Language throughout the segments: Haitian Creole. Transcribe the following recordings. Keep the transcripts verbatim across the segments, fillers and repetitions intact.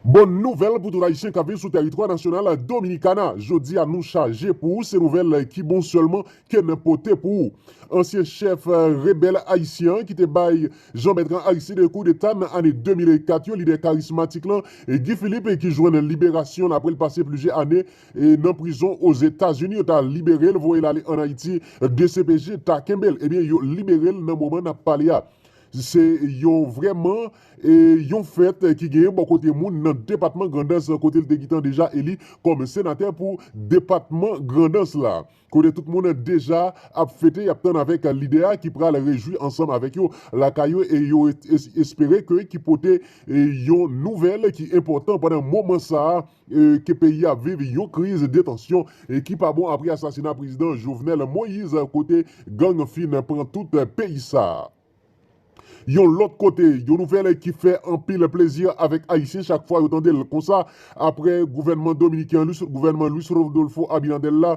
Bon nouvèl pou tout Ayisyen k ap viv sou tèritwa nasyonal Dominikana. Jodi a nou chaje pou ou se nouvèl ki bon sèlman ke n pote pou ou. Ansyen chèf rebèl ayisyen an ki te bay Jean Bertrand Aristide koudeta nan ane de mil kat yo, lidè karismatik lan, Guy Philippe, ki jwenn liberasyon l apre l pase plizyè ane nan prizon Ozetazini. Yo ta libere l, voye l ale ann Ayiti. D C P J ta kenbe l. Ebyen, yo libere l nan moman n ap pale a. Se yon vrèman yon fèt ki genyen bò kote moun nan depatman Grandans kote l te gentan deja eli kòm senatè pou depatman Grandans la. Kote tout moun deja ap fete, y ap tann avèk lidè a ki pral rejwi ansanm avèk yo lakay yo e yo espere ke ki pote yon nouvèl ki enpòtan pandan moman sa a ke peyi a ap viv yon kriz de tansyon ki pa bon apre asasina prezidan Jovenel Moïse kote gang fin pran tout peyi sa a. Yon lòt kote, yon nouvèl ki fè anpil plezi avèk Ayisyen chak fwa yo tande l konsa, apre gouvènman dominiken an, gouvènman Luis Rodolfo Abinader la,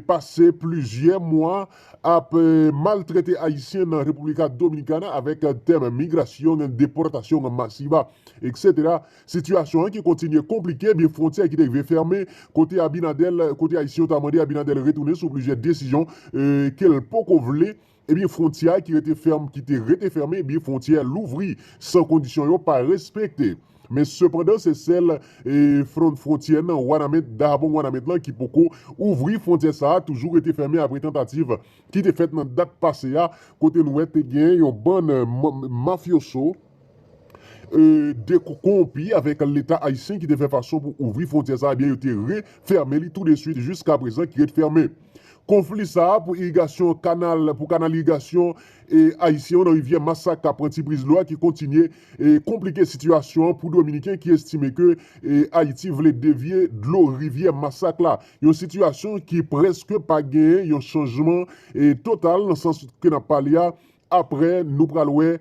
pase plizyè mwa ap maltrete Ayisyen nan República Dominicana avèk tèm migrasyon, depòtasyon masiva, etsetera. Sitiyasyon an ki kontinye konplike, byen fwontyè ki te rive fèmen, kote Abinader, kote Ayisyen yo ta mande Abinader retounen sou plizyè desizyon ke l poko vle. Ebyen fwontyè a ki rete fèm, ki te rete fèmen, ebyen fwontyè louvri san kondisyon yo pa respekte. Men sepandan se sèl fwontyè nan Wanament, Dajabong Wanament lan ki poko ouvri. Fwontyè sa a toujou rete fèmen apre tantativ ki te fèt nan dat pase a, kote nou wè te gen yon bann mafyoso de konwonpi avèk Leta ayisyen ki te fè fason pou ouvri fwontyè sa a, ebyen yo te refèmen li toudeswit jiska prezan ki ret fèmen. Konfli sa a pou irigasyon kanal, pou kanal irigasyon ayisyen yo nan rivyè Masak k ap pran ti briz dlo a ki kontinye konplike sitiyasyon an pou Dominiken ki estime ke Ayiti vle devye dlo rivyè Masak la. Yon sitiyasyon ki prèske pa genyen yon chanjman total nan sans ke n ap pale a. Apre nou pral wè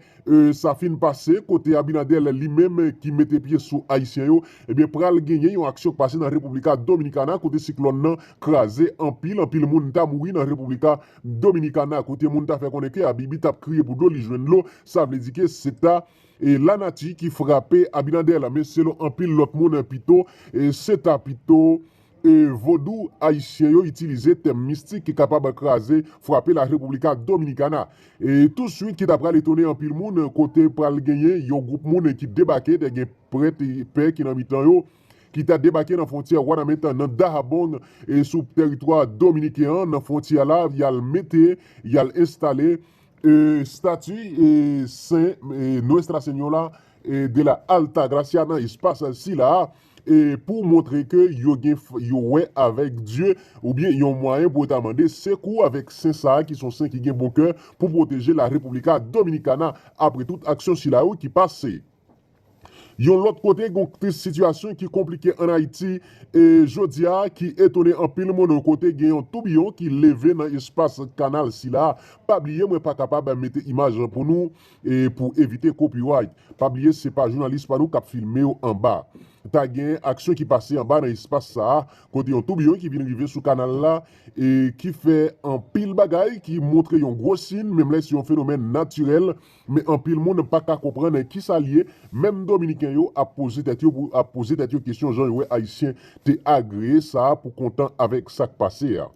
sa fin pase kote Abinader li menm ki mete pye sou Ayisyen yo, ebyen pral genyen yon aksyon k pase nan República Dominicana kote siklòn nan kraze anpil, anpil moun ta mouri nan República Dominicana kote moun ta fè konnen ke Abibi t ap kriye pou dlo, li jwenn dlo, sa vle di ke se ta lanati ki frape Abinader la. Men selon anpil lòt moun pito, se ta pito vodou ayisyen yo itilize tèm mistik ki kapab kraze, frape la República Dominicana. E touswit ki ta pral etone anpil moun kote pral genyen yon gwoup moun ki debake, te gen prèt pè ki nan mitan yo ki ta debake nan fwontyè Wanament nan Dajabong sou tèritwa dominiken an. Nan fwontyè la y al mete, y al enstale estati Sen Nuestra Señora de la Altagracia nan espas sila a pou montre ke yo gen, yo wè avèk Dye oubyen yon mwayen pou yo ta mande sekou avèk sen sa a ki se yon sen ki gen bon kè pou pwoteje la República Dominicana apre tout aksyon sila yo ki pase. Yon lòt kote, gen yon tris sitiyasyon ki konplike ann Ayiti jodi a ki etone anpil moun kote gen yon toubiyon ki leve nan espas kanal sila a. Pa bliye mwen pa kapab mete imaj pou nou pou evite copyright. Pa bliye se pa jounalis pa nou k ap filme yo anba. Ta gen aksyon ki pase anba nan espas sa a kote yon toubiyon ki vin rive sou kanal la ki fè anpil bagay ki montre yon gwo sin, menm lè se yon fenomèn natirèl, men anpil moun pa ka konprann kisa l ye. Menm Dominiken yo ap poze tèt yo, ap poze tèt yo kesyon jan yo wè Ayisyen te agreye sa a pou kontan avèk sa k pase a.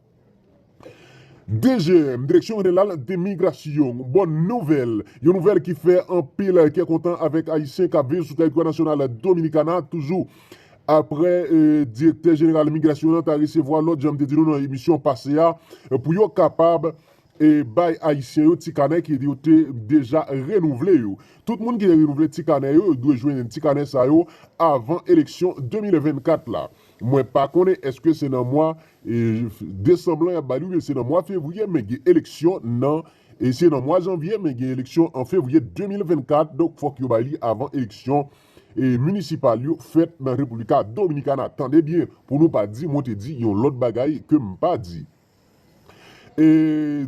D G M, Direksyon Jeneral de Migrasyon, bòn nouvèl, yon nouvèl ki fè anpil kè kontan avèk Ayisyen k ap viv sou tèritwa nasyonal Dominikana toujou. Apre direktè jeneral migrasyon an ta resevwa lòd, jan m te di nou nan emisyon pase a, pou yo kapab bay Ayisyen yo ti kanè ki yo te deja renouvle yo. Tout moun ki te renouvle ti kanè yo, yo dwe jwenn ti kanè sa yo avan eleksyon de mil vennkat la. Mwen pa konnen èske se nan mwa desanm lan y ap ba li oubyen se nan mwa fevriye, men gen eleksyon nan, e se nan mwa janvye, men gen eleksyon an fevriye de mil vennkat, donk fòk yo bay li avan eleksyon minisipal yo fèt nan República Dominicana. Tande byen, pou nou pa di mwen te di yon lòt bagay ke m pa di. E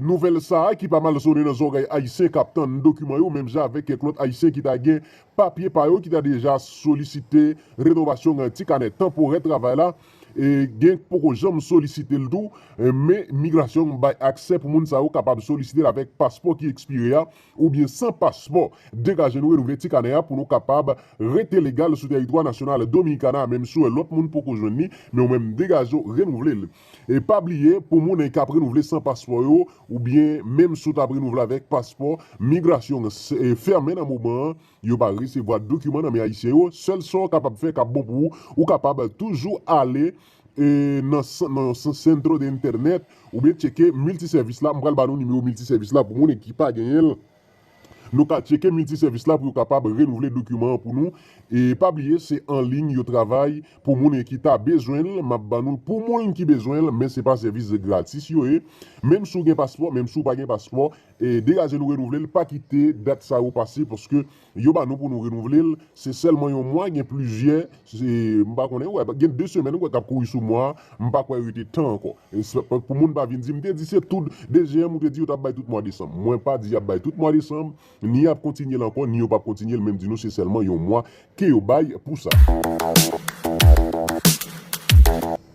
nouvèl sa a ki pa mal sone nan zòrèy Ayisyen k ap tann dokiman yo, menm jan avèk kèk lòt Ayisyen ki ta gen papye pa yo, ki ta deja solisite renovasyon ti kanè tanporè travay la, E gen k poko janm solisite l tou, e, men migrasyon bay aksè pou moun sa yo kapab solisite l avèk paspò ki ekspire a, oubyen san paspò. Degaje nou renouvle ti kanè a pou nou kapab rete legal sou tèritwa nasyonal Dominikana, menm si w wè lòt moun poko jwenn li, men ou menm degaje w renouvle l. E pa bliye, pou moun k ap renouvle san paspò yo, oubyen menm si w t ap renouvle avèk paspò, migrasyon, e, fèmen nan moman an, yo pa resevwa dokiman nan men Ayisyen yo, sèl sa w kapab fè k ap bon pou ou, ou kapab toujou ale, e, nan, nan yon sentro de entènèt, oubyen tcheke miltisèvis la. M pral ba nou nimewo miltisèvis la pou moun ki pa genyen l. Nou ka tcheke miltisèvis la pou yo kapab renouvle dokiman an pou nou. E pa bliye, se an liy yo travay pou moun ki ta bezwen l. M ap ba nou l pou moun ki bezwen l, men se pa sèvis gratis yo ye. Menm si w gen paspò, menm si w pa gen paspò, e degaje nou renouvle l, pa kite dat sa yo pase, paske yo ba nou pou nou renouvle l, se sèlman yon mwa, gen plizyè, se, m pa konnen, wè, gen de semèn, wè, k ap kouri sou mwa, m pa kwè rete tan ankò. E se, pou moun pa vin di, m te di se tout, D G M ou te di yo t ap bay tout mwa desanm. Mwen pa di y ap bay tout mwa desanm, ni y ap kontinye l ankò, ni yo p ap kontinye l, men m di nou se sèlman yon mwa ke yo bay pou sa.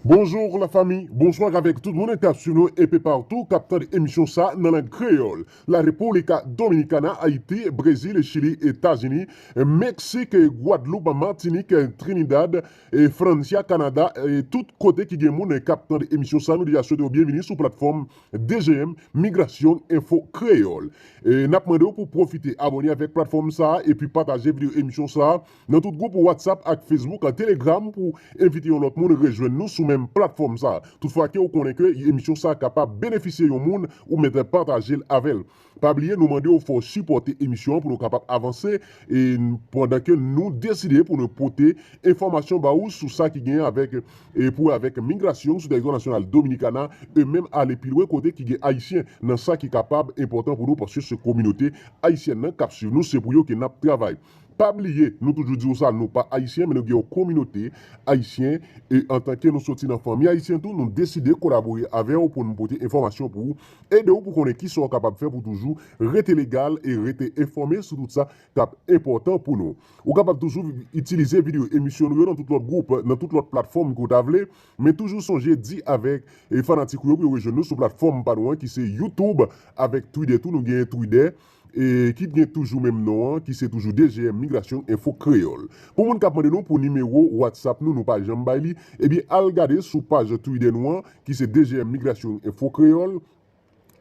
Bonjour la famille, bonsoir avèk tout moun k ap swiv nou enpe patou, k ap tande emisyon sa nan lang kreyòl. La República Dominicana, Ayiti, Brezil, Chili, Etazini, Meksik, Gwadloup, Matinik, Trinidad, e Francia, Kanada, e tout kote ki gen moun k ap tande emisyon sa, nou deja swete w byenvini sou platfòm D G M Migrasyon Enfo Kreyòl. E n ap mande w pou pwofite abòne avèk platfòm sa a epi pataje videyo emisyon sa a nan tout gwoup WhatsApp ak Facebook, ak Telegram pou envite yon lòt moun rejwenn nou sou menm platfòm sa a. Toutfwa ke w konnen ke emisyon sa a kapab benefisye yon moun, ou mèt pataje l avè l. Pa bliye, nou mande w fò w sipòte emisyon an pou nou kapab avanse, e n-, pandan ke nou deside pou nou pote enfòmasyon ba ou sou sa ki genyen avèk, e pou avèk migrasyon sou tèritwa nasyonal Dominikana, e menm ale pi lwen kote ki gen Ayisyen nan sa ki kapab enpòtan pou nou, paske se kominote ayisyèn nan k ap swiv nou, se pou yo ke n ap travay. Pa bliye, nou toujou di w sa, nou pa Ayisyen, men nou gen yon kominote ayisyen, e antanke nou soti nan fanmi ayisyen tou, nou deside kolabore avè w pou nou pote enfòmasyon pou ou, ede w pou konnen kisa w kapab fè pou toujou rete legal e rete enfòme sou tout sa k ap enpòtan pou nou. Ou kapab toujou itilize videyo emisyon nou yo nan tout lòt gwoup, nan tout lòt platfòm ke w ta vle, men toujou sonje di avèk, e, fanatik ou yo pou yo rejwenn nou sou platfòm pa nou an ki se YouTube avèk Twitter tou, nou genyen Twitter, e, ki gen toujou menm non an, ki se toujou D G M Migrasyon Enfo Kreyòl. Pou moun k ap mande nou pou nimewo WhatsApp nou, nou pa janm bay li, ebyen al gade sou paj Twitter nou an, ki se D G M Migrasyon Enfo Kreyòl.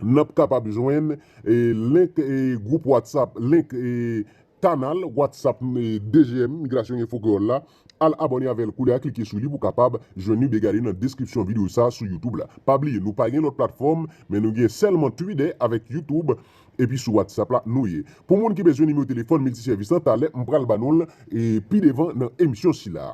N ap kapab jwenn, e, link, e, gwoup WhatsApp, link, e, kanal WhatsApp, e, D G M Migrasyon Enfo Kreyòl la. Al abòne avè l koulye a, klike sou li pou kapab jwenn li, oubyen gade nan deskripsyon videyo sa a sou YouTube la. Pa bliye, nou pa gen lòt platfòm, men nou gen sèlman Twitter avèk YouTube, epi sou WhatsApp la nou ye. Pou moun ki bezwen nimewo telefòn miltisèvis lan, talè m pral ba nou l, e, pi devan nan emisyon sila.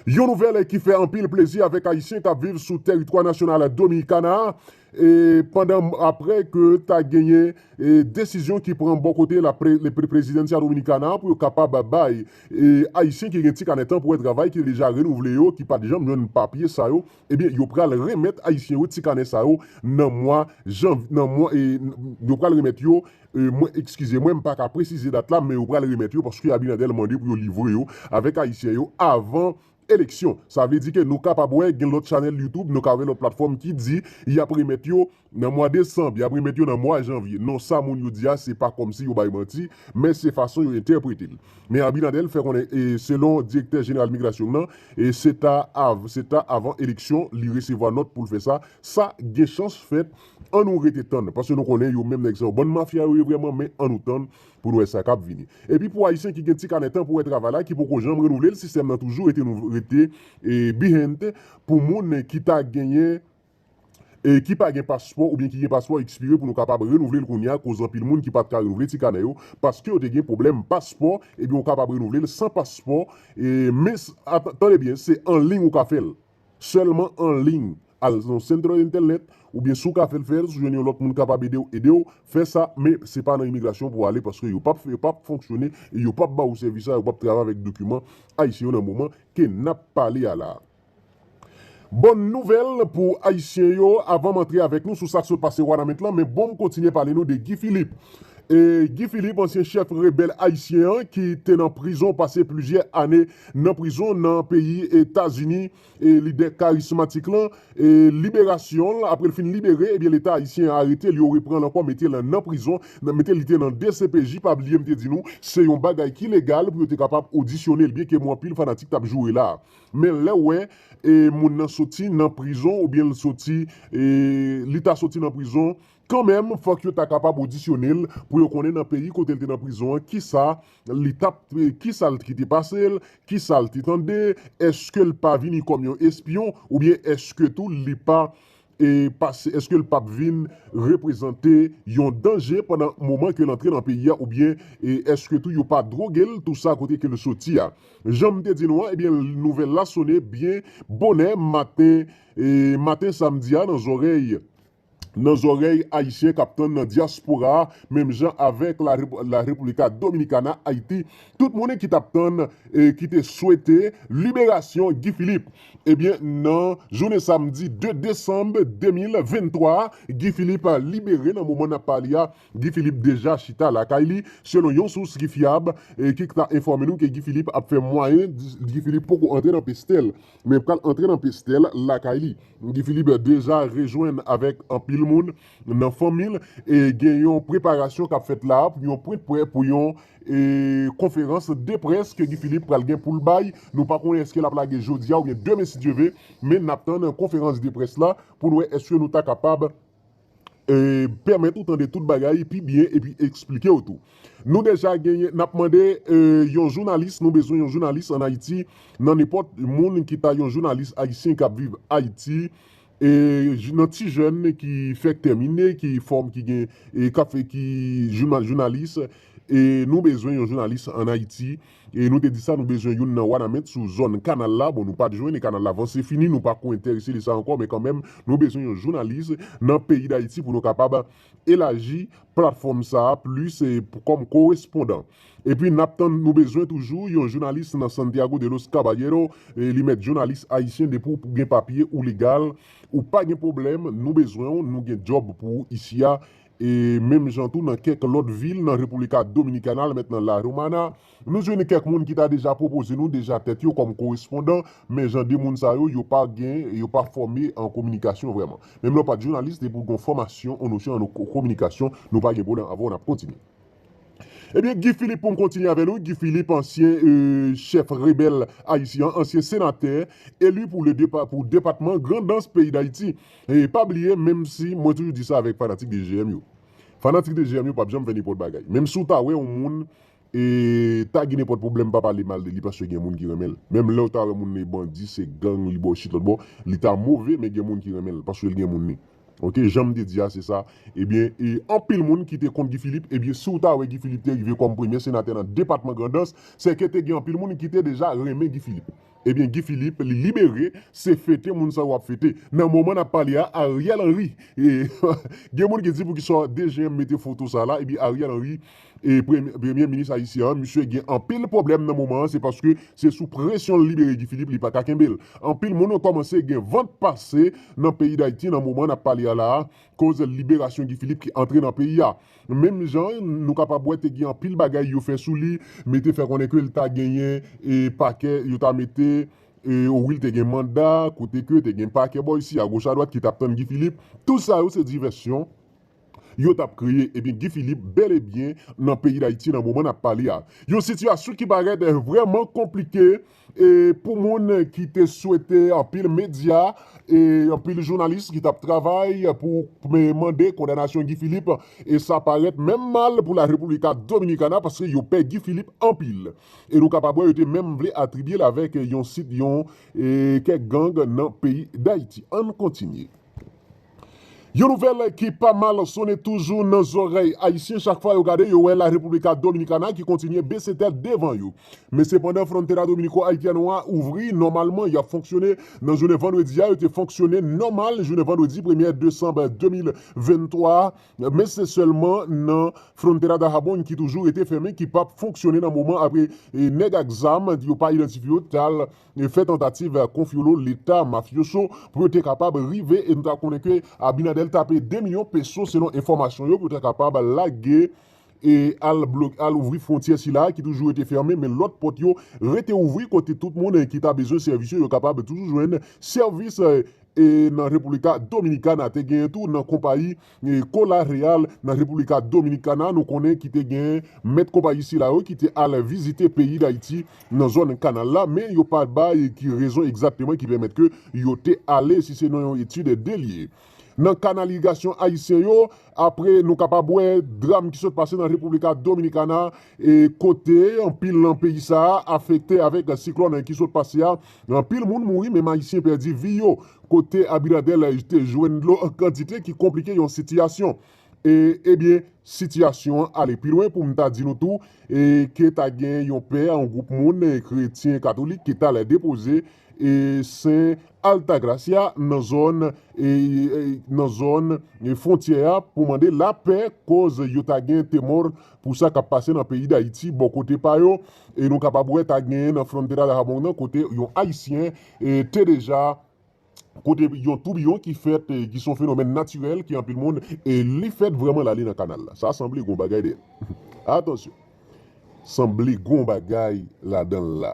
Yon nouvèl ki fè anpil plezi avèk Ayisyen k ap viv sou tèritwa nasyonal Dominikana, e pandan, apre ke ta genyen, e, desizyon ki pran bò kote la pre-, le pre-, Presidencia Dominicana pou yo kapab bay, e, Ayisyen ki gen ti kanè tanporè travay ki te deja renouvle yo, ki pa t janm jwenn papye sa yo, ebyen, yo pral remèt Ayisyen yo ti kanè sa yo nan mwa janv-, nan mwa, e, yo pral remèt yo, e, mwen, eskize mwen, m pa ka presize dat la, men yo pral remèt yo paske Abinader mande pou yo livre yo avèk Ayisyen yo avan eleksyon. Sa vle di ke nou kapab wè gen lòt chanèl YouTube, nou ka wè lòt platfòm ki di y ap remèt yo nan mwa desanm, y ap remèt yo nan mwa janvye. Non, sa moun yo di a, se pa kòmsi yo bay manti, men se fason yo entèprete l. Men Abinader fè konnen, e, selon direktè jeneral migrasyon nan, e, se ta av-, se ta avan eleksyon li resevwa nòt pou l fè sa. Sa gen chans fèt, ann nou rete tann, paske nou konnen yo menm nèg sa yo bann mafya yo ye vrèman, men ann nou tann pou nou wè sa k ap vini. Epi pou Ayisyen ki gen ti kanè tanporè travay la, ki poko janm renouvle l, sistèm nan toujou rete nou, rete, e, behind pou moun ki ta genyen, e, ki pa gen paspò oubyen ki gen paspò ekspire pou nou kapab renouvle l kounye a, koz anpil moun ki pa t ka renouvle ti kanè yo, paske yo te gen pwoblèm paspò, ebyen ou kapab renouvle l san paspò, e, men s-, at-, tande byen, se an liy ou ka fè l. Sèlman an liy. Al nan sentro de entènèt, oubyen si w ka fè l, fè l, si w jwenn yon lòt moun kapab ede w, ede w, fè sa, men se pa nan imigrasyon pou w ale, paske yo p ap, yo p ap fonksyone, e yo p ap ba ou sèvis sa, yo p ap travay avèk dokiman ayisyen yo nan moman ke n ap pale a la. Bòn nouvèl pou Ayisyen yo, avan m antre avèk nou sou sa k sot pase Wanament lan, men bon m kontinye pale nou de Guy Philippe. E Guy Philippe, ansyen chèf rebèl ayisyen an, ki te nan prizon, pase plizyè ane nan prizon nan peyi Etazini, e lidè karismatik lan, e liberasyon l, apre l fin libere, ebyen, Leta ayisyen an arete l, yo repran l ankò, mete l nan prizon, nan, mete li te nan D C P J, pa bliye m te di nou, se yon bagay ki legal pou yo te kapab odisyone l, byenke m wè anpil fanatik t ap joure la. Men lè w wè, e moun nan soti nan prizon, oubyen l soti, e li ta soti nan prizon, kanmenm, fòk yo ta kapab odisyone l pou yo konnen nan peyi kote l te nan prizon an, kisa li t ap, kisa l ki te pase l, kisa l te tande, èske l pa vini kòm yon espyon, oubyen èske tou li pa, e, pase, èske l p ap vin reprezante yon danje pandan moman ke l antre nan peyi a, oubyen, e, èske tou yo pa dwoge l, tou sa kote ke l soti a. Jan m te di nou an, ebyen, nouvèl la sone byen bonè maten, e, maten samdi a nan zòrèy nan zòrèy ayisyen k ap tann nan dyaspora a, menm jan avèk la Rep-, la República Dominicana, Ayiti, tout moun ki t ap tann, e ki te swete liberasyon Guy Philippe. Ebyen, nan jounen samdi de desanm de mil venntwa a, Guy Philippe libere nan moman n ap pale a. Guy Philippe deja chita lakay li, selon yon sous ki fyab, e ki ta enfòme nou ke Guy Philippe ap fè mwayen, Guy Philippe poko antre nan Pestèl, men pral antre nan Pestèl lakay li. Guy Philippe deja rejwenn avèk anpil moun nan fanmi l, e gen yon preparasyon k ap fèt la pou yon pwent prè pou yon, e, konferans de près ke Guy Philippe pral gen pou l bay. Nou pa konnen èske l ap lage jodi a oubyen demen si Dye ve, men n ap tann konferans de près la pou n wè èske nou ta kapab, e, pèmèt ou tande tout bagay pi byen epi eksplike w tou. Nou deja genyen, n ap mande, e, yon jounalis, nou bezwen yon jounalis ann Ayiti, nan nenpòt moun ki ta yon jounalis ayisyen k ap viv Ayiti, e, j-, nan ti jèn ki fèk tèmine, ki fòm, ki gen, e, k ap fè, ki jounan-, jounalis, e, nou bezwen yon jounalis ann Ayiti, e, nou te di sa, nou bezwen youn nan Wanament sou zòn kanal la, bon, nou pa t jwenn, e kanal la vanse fini, nou pa ko enterese de sa ankò, men kanmenm, nou bezwen yon jounalis nan peyi Dayiti pou nou kapab elaji platfòm sa a plis, e, pou, kòm korespondan. Epi n ap tann, nou bezwen toujou yon jounalis nan Santiago de los Caballeros, e, li mèt jounalis ayisyen, depi w gen papye, ou legal, ou pa gen pwoblèm, nou bezwen w, nou gen djòb pou ou isi a. E menm jan tou nan kèk lòt vil nan República Dominicana, mèt nan La Romana, nou jwenn kèk moun ki ta deja pwopoze nou deja tèt yo kòm korespondan, men jan de moun sa yo, yo pa gen, yo pa fòme an kominikasyon vrèman. Menm lè w pa t jounalis, depi w gen fòmasyon, yon nosyon an ko-, kominikasyon, nou pa gen pwoblèm avè w, n ap kontinye. Ebyen, Guy Philippe, pou m kontinye avè nou, Guy Philippe, ansyen, e, chèf rebèl ayisyen, ansyen senatè, eli pou le depa-, pou depatman Grandans peyi Dayiti. E pa bliye, menm si, mwen toujou di sa avèk fanatik de G M yo. Fanatik de G M yo p ap janm fè nenpòt bagay. Menm si w ta wè yon moun, e, ta gen nenpòt pwoblèm, pa pale mal de li, paske gen moun ki renmen l. Menm lè w ta wè moun nan bandi, se gang, li bò isit, lòt bò, li ta move, men gen moun ki renmen l, paske l gen moun li. Oke, jan m te di a, se sa. Ebyen, e anpil moun ki te kont Guy Philippe, ebyen, si w ta wè Guy Philippe te rive kòm premye senatè nan depatman Grandans, se ke te gen anpil moun ki te deja renmen Guy Philippe. Ebyen, Guy Philippe, li libere, se fete moun sa yo ap fete. Nan moman n ap pale a, Ariel Henry, e, gen moun ki di poukisa D G M mete foto sa la, ebyen, Ariel Henry, e, premye, premye minis ayisyen an, misye gen anpil pwoblèm nan moman an, se paske se sou presyon l libere Guy Philippe, li pa ka kenbe l. Anpil moun kòmanse gen vant pase nan peyi Dayiti nan moman n ap pale a la a, koz liberasyon Guy Philippe ki antre nan peyi a. Menm jan, nou kapab wè te gen anpil bagay yo fè sou li, mete fè konnen ke l ta genyen, e, pakè, yo ta mete, e, wi, l te gen manda, kote ke te gen pakè bò isi, agoch adwat ki t ap tann Guy Philippe. Tout sa yo se divèsyon yo t ap kreye. Ebyen, Guy Philippe bèl e byen nan peyi Dayiti nan moman n ap pale a. Yon sitiyasyon ki parèt vrèman konplike, e, pou moun ki te swete, anpil medya, e, anpil jounalis ki t ap travay pou, pou mande kondanasyon Guy Philippe, e sa parèt menm mal pou la República Dominicana, paske yo pè Guy Philippe anpil. E nou kapab wè yo te menm vle atribye l avèk yon sit, yon, e, kèk gang nan peyi Dayiti. Ann kontinye. Yon nouvèl ki pa mal sonnen toujou nan zòrèy ayisyen, chak fwa yo gade, yo wè la República Dominicana ki kontinye bese tèt devan yo. Men sepandan, Frontera Dominico Haitiano a ouvri nòmalman, y ap fonksyone nan jounen vandredi a, yo te fonksyone nòmal jounen vandredi premye desanm de mil venntwa a, men se sèlman nan Frontera Dajabón ki toujou rete fèmen, ki p ap fonksyone nan moman apre, e, nèg ak zam, yo pa idantifye yo, t al e, fè tantativ konfyolo leta mafyoso pou yo te kapab rive, e nou ta konnen ke Abinader tape de milyon peso selon enfòmasyon yo pou yo te kapab lage, e al blok, al ouvri fwontyè sila ki toujou rete fèmen, men lòt pòt yo rete ouvri kote tout moun ki ta bezwen sèvis yo, yo kapab toujou jwenn sèvis e nan República Dominicana. Te genyen tou nan konpayi e, Cola Real nan República Dominicana, nou konnen ki te genyen mèt konpayi sila yo ki te al vizite peyi Dayiti nan zòn kanal la, men yo pa bay ki rezon egzakteman ki pèmèt ke yo te ale, si se nan yon etid de li ye. Nan kanal irigasyon ayisyen yo, apre nou kapab wè dram ki sot pase nan República Dominicana, e kote anpil nan peyi sa a afekte avèk siklòn ki sot pase a. Anpil moun mouri, menm ayisyen pèdi vi yo. Kote Abinader te jwenn dlo an kantite ki konplike yon sitiyasyon. E, ebyen, sitiyasyon an ale pi lwen pou m ta di nou tou, e ke ta gen yon pè, yon gwoup moun, e, kretyen katolik ki t al depoze e Sen Altagracia nan zòn e, e, nan zòn e, fwontyè a pou mande lapè, koz yo ta gen temò pou sa k ap pase nan peyi Dayiti bò kote pa yo. E nou kapab wè ta gen nan Frontera da Jabón nan kote yon ayisyen e, te deja kote yon toubiyon ki fèt e, ki se yon fenomèn natirèl ki anpil moun e, li fèt vrèman l ale nan kanal la. Sa sanble gon bagay dèyè. Atansyon. Sanble gon bagay ladan l la.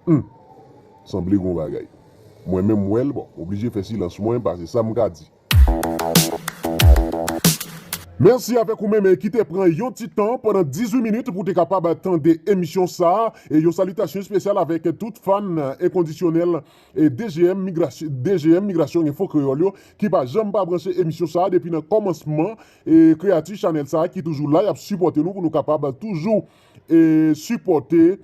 Hmm. Sanble gon bagay. Mwen menm m wè l, bon, m oblije fè silans mwen, paske sa m ka di. Mèsi avèk ou menm ki te pran yon ti tan pandan dizuit minit pou te kapab tande emisyon sa a. E yon salitasyon espesyal avèk tout fan enkondisyonèl e D G M Migrasyon, D G M Migrasyon Enfo Kreyòl yo ki pa janm pa branche emisyon sa a depi nan kòmansman e kreyati chanèl sa a ki toujou la y ap sipòte nou pou nou kapab toujou e sipòte